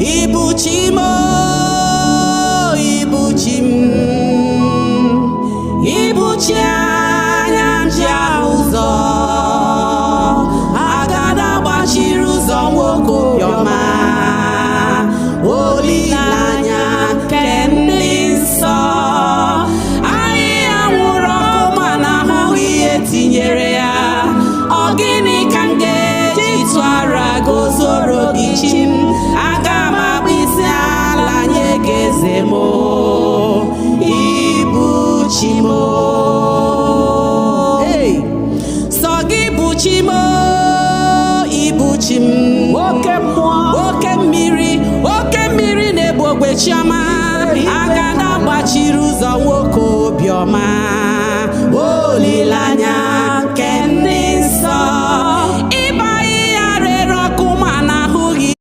Ibu chi m o, ibu chi m, ibu chi anya m ji ahụ ụzọ, agada gbachiri ụzọ, nwoke obiọma, olileanya nke ndị nsọ. Ahịhịa nwụrụ ọkụ mana ahụghị ihe tinyere ya. Ọ gịnị ka m ga-eji tụara gozoro gị, chi m? Aga m akpụ isi ala nye gị, eze m, ibu chi m. Hey! Sọ gị bụ chi m, ibu chi m. Oke mmụọ. Oke mmiri, oke mmiri na-ebu ogbe, chiọma, agada gbachiri ụzọ, nwoke obiọma, olileanya.